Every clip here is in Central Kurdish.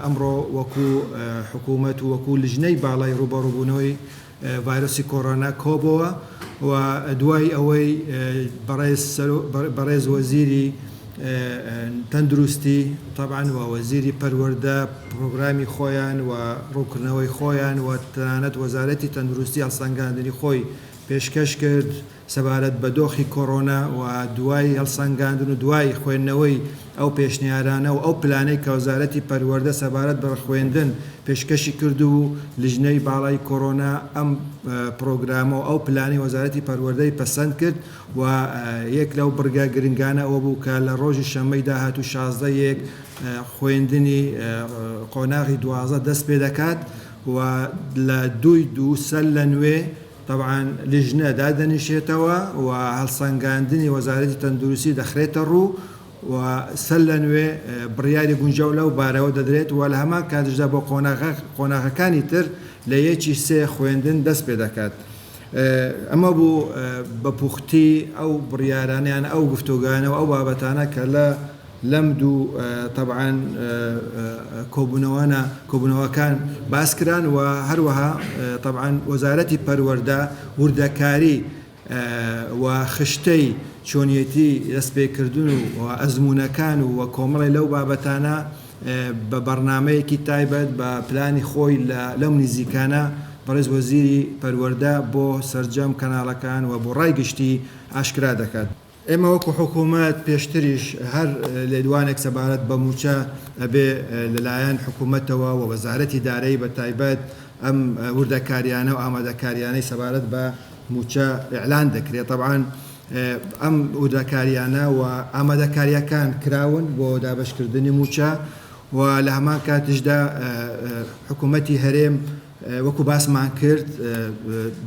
ئەمڕۆ وەکو حکوومەت و وەکو لیژنەی باڵای ڕووبەڕووبوونەوەی ڤایرۆسی کۆرۆنا کۆبۆوە و دوای ئەوەی بەڕێز وەزیری تەندروستی تەبعەن و وەزیری پەروەردە پرۆگرامی خۆیان و ڕوونکردنەوەی خۆیان و تەنانەت وەزارەتی تەندروستی هەڵسەنگاندنی خۆی پێشکەش کرد سەبارەت بە دۆخی کۆرۆنا و دوای هەڵسەنگاندن و دوای خوێندنەوەی ئەو پێشنیارانە و ئەو پلانەی کە وەزارەتی پەروەردە سەبارەت بە خوێندن پێشکەشی کردبوو، لیژنەی باڵای کۆرۆنا ئەم پرۆگرامە و ئەو پلانەی وەزارەتی پەروەردەی پەسەند کرد و یەک لەو بڕگە گرنگانە ئەوە بوو کە لە ڕۆژی شەممەی داهاتوو 16 یەک خوێندنی قۆناغی 12 دەست پێدەکات و لە دووی دوو سەر لە نوێ تەبعەن لیژنە دادەنیشێتەوە و هەڵسەنگاندنی وەزارەتی تەندروستی دەخرێتە ڕوو و سەر لە نوێ بڕیاری گونجاو لەو بارەوە دەدرێت و لە هەمان کاتیشدا بۆ قۆناغەکانی تر لە یەکی سێ خوێندن دەست پێ دەکات. ئەمە بوو بە پوختی ئەو بڕیارانە یان ئەو گفتۆگانە و ئەو بابەتانە کە لە لەم دوو تەبعەن کۆبوونەوانە کۆبوونەوەکان باس کران و هەروەها تەبعەن وەزارەتی پەروەردە وردەکاری و خشتەی چۆنیەتی دەستپێکردن و ئەزموونەکان و کۆمەڵی لەو بابەتانە بە بەڕنامەیەکی تایبەت بە پلانی خۆی لە لەم نزیکانە بەڕێز وەزیری پەروەردە بۆ سەرجەم کەناڵەکان و بۆ ڕای گشتی ئاشکرا دەکات. ئێمە وەکو حکوومەت پێشتریش هەر لێدوانێک سەبارەت بە مووچە ئەبێ لەلایەن حکوومەتەوە و وەزارەتی دارایی بە تایبەت ئەم وردەکاریانە و ئامادەکاریانەی سەبارەت بە مووچە ئیعلان دەکرێت. تەبعەن ئەم وردەکاریانە و ئامادەکارییەکان کراون بۆ دابەشکردنی مووچە و لە هەمان کاتیشدا حکوومەتی هەرێم وەکو باسمان کرد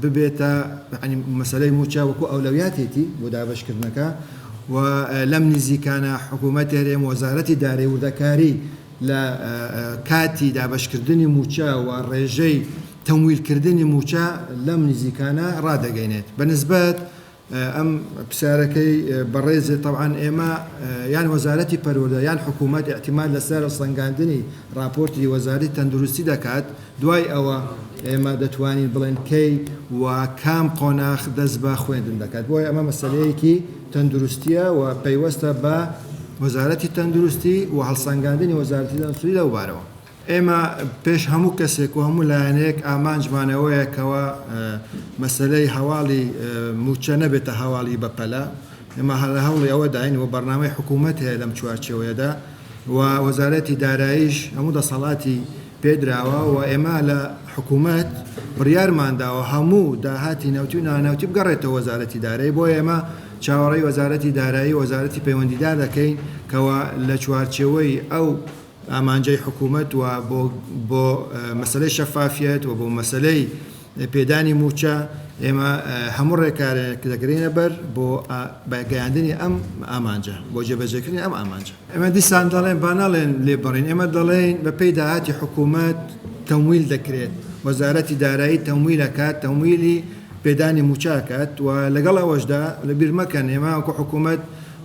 ببێتە یانی مەسەلەی مووچە وەکو ئەولەویاتێتی بۆ دابەشکردنەکە و لەم نزیکانە حکوومەتی هەرێم وەزارەتی دارایی وردەکاری لە کاتی دابەشکردنی مووچە و ڕێژەی تەمویلکردنی مووچە لەم نزیکانە ڕادەگەینێت بە نسبەت ئەم پرسیارەکەی بەڕێزت تەبعەن ئێمە یان وەزارەتی پەروەردە یان حکوومەت ئیعتیماد لەسەر هەڵسەنگاندنی ڕاپۆرتی وەزارەتی تەندروستی دەکات، دوای ئەوە ئێمە دەتوانین بڵێن کەی و کام قۆناغ دەست بە خوێندن دەکات، بۆیە ئەمە مەسەلەیەکی تەندروستییە و پەیوەستە بە وەزارەتی تەندروستی و هەڵسەنگاندنی وەزارەتی تەندروستی لەو بارەوە. ئێمە پێش هەموو کەسێک و هەموو لایەنێک ئامانجمان ئەوەیە کەوا مەسەلەی هەواڵی مووچە نەبێتە هەواڵی بەپەلە. ئێمە لە هەوڵی ئەوەداین و بەرنامەی حکوومەت هەیە لەم چوارچێوەیەدا و وەزارەتی داراییش هەموو دەسەڵاتی پێدراوە و ئێمە لە حکوومەت بڕیارمان داوە هەموو داهاتی نەوتی و نانەوتی بگەڕێتەوە وەزارەتی دارایی. بۆیە ئێمە چاوەڕێی وەزارەتی دارایی و وەزارەتی پەیوەندیدار دەکەین کەوا لە چوارچێوەی ئەو ئامانجەی حکوومەت و بۆ بۆ مەسەلەی شەفافیەت و بۆ مەسەلەی پێدانی مووچە ئێمە هەموو ڕێکارێک دەگرینە بەر بۆ گەیاندنی ئەم ئامانجە بۆ جێبەجێکردنی ئەم ئامانجە. ئێمە دیسان دەڵێن با نەڵێن لێبڕین، ئێمە دەڵێین بەپێی داهاتی حکوومەت تەمویل دەکرێت، وەزارەتی دارایی تەمویل ئەکات، تەمویلی پێدانی مووچە ئەکات و لەگەڵ ئەوەشدا لەبیر مەکەن ئێمە وەکو حکوومەت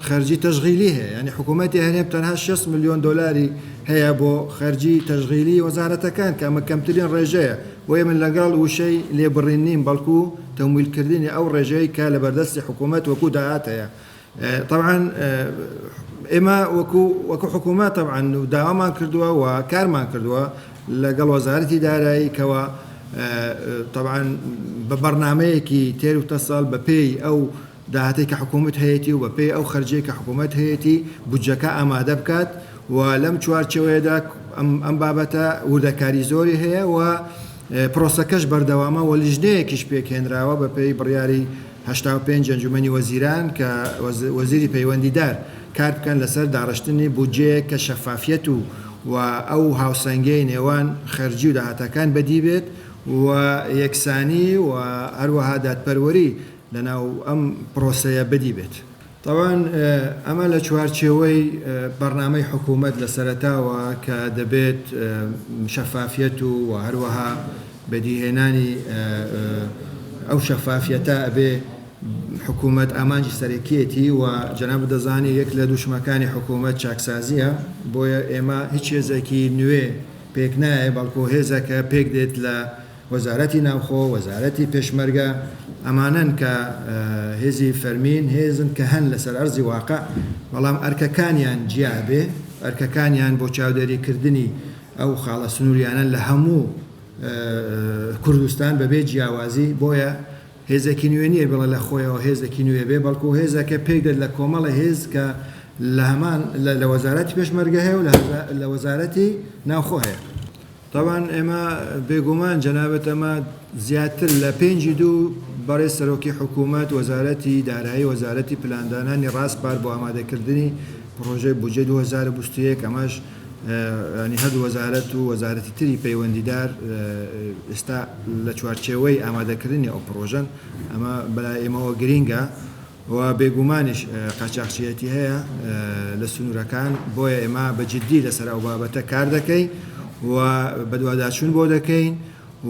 خەرجی تەشغیلی هەیە یانی حکوومەتی هەرێم تەنها 6 ملیۆن دۆلاری هەیە بۆ خەرجی تەشغیلی وەزارەتەکان کە ئەمە کەمترین ڕێژەیە بۆیە من لەگەڵ وشەی لێبڕین نیم بەڵکو تەمویلکردنی ئەو ڕێژەی کە لە بەردەستی حکوومەت وەکو داهات هەیە تەبعەن ئێمە وەکو وەکو حکوومەت تەبعەن و داوامان کردووە و کارمان کردووە لەگەڵ وەزارەتی دارایی کەوا تەبعەن بە بەرنامەیەکی تێر و تەسەڵ بە پێی ئەو داهاتەی کە حکوومەت هەیەتی و بەپێی ئەو خەرجیەی کە حکوومەت هەیەتی بودجەکە ئامادە بکات و لەم چوارچێوەیەدا ئەم بابەتە وردەکاری زۆری هەیە و پرۆسەکەش بەردەوامە و لیژنەیەکیش پێکهێنراوە بەپێی بڕیاری 85 ئەنجومەنی وەزیران کە وەزیری پەیوەندیدار کار بکەن لەسەر داڕشتنی بودجەیەک کە شەفافیەت و و ئەو هاوسەنگیەی نێوان خەرجی و داهاتەکان بەدی بێت و یەکسانی و هەروەها دادپەروەری لەناو ئەم پرۆسەیە بەدی بێت. تەبعەن ئەمە لە چوارچێوەی بەرنامەی حکوومەت لە سەرەتاوە کە دەبێت شەفافیەت و و هەروەها بەدیهێنانی ئەو شەفافیەتە ئەبێ حکوومەت ئامانجی سەرەکیەتی و جەنابت دەزانی یەک لە دوشمەکانی حکوومەت چاکسازیە بۆیە ئێمە هیچ هێزێکی نوێ. پێک نایە، بەڵکو هێزەکە پێک دێت لە وەزارەتی ناوخۆ، وەزارەتی پێشمەرگە، ئەمانەن کە هێزی فەرمین، هێزن کە هەن لەسەر ئەرزی واقع، بەڵام ئەرکەکانیان جیا بێ، ئەرکەکانیان بۆ چاودێریکردنی ئەو خاڵە سنووریانە لە هەموو کوردستان بەبێ جیاوازی. بۆیە هێزێکی نوێ نییە بڵێ لە خۆیەوە هێزێکی نوێ بێ، بەڵکو هێزەکە پێک دێت لە کۆمەڵە هێز کە لە هەمان لە وەزارەتی پێشمەرگە هەیە و لە وەزارەتی ناوخۆ هەیە. تەبعەن ئێمە بێگومان جەنابت ئەمە زیاتر لە پێنجی دوو بەڕێز سەرۆکی حکوومەت وەزارەتی دارایی وەزارەتی پلاندانانی ڕاسپارد بۆ ئامادەکردنی پڕۆژەی بودجەی 2021، ئەمەش ینی هەردوو وەزارەت و وەزارەتی تری پەیوەندیدار ئێستا لە چوارچێوەی ئامادەکردنی ئەو پڕۆژەن. ئەمە بەلای ئێمەوە گرینگە و بێگومانیش قاچاخچیەتی هەیە لە سنوورەکان، بۆیە ئێمە بە جددی لەسەر ئەو بابەتە کار دەکەین و بەدواداچوون بۆ دەکەین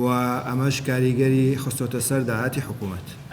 و ئەمەش کاریگەری خستۆتە سەر داهاتی حکوومەت.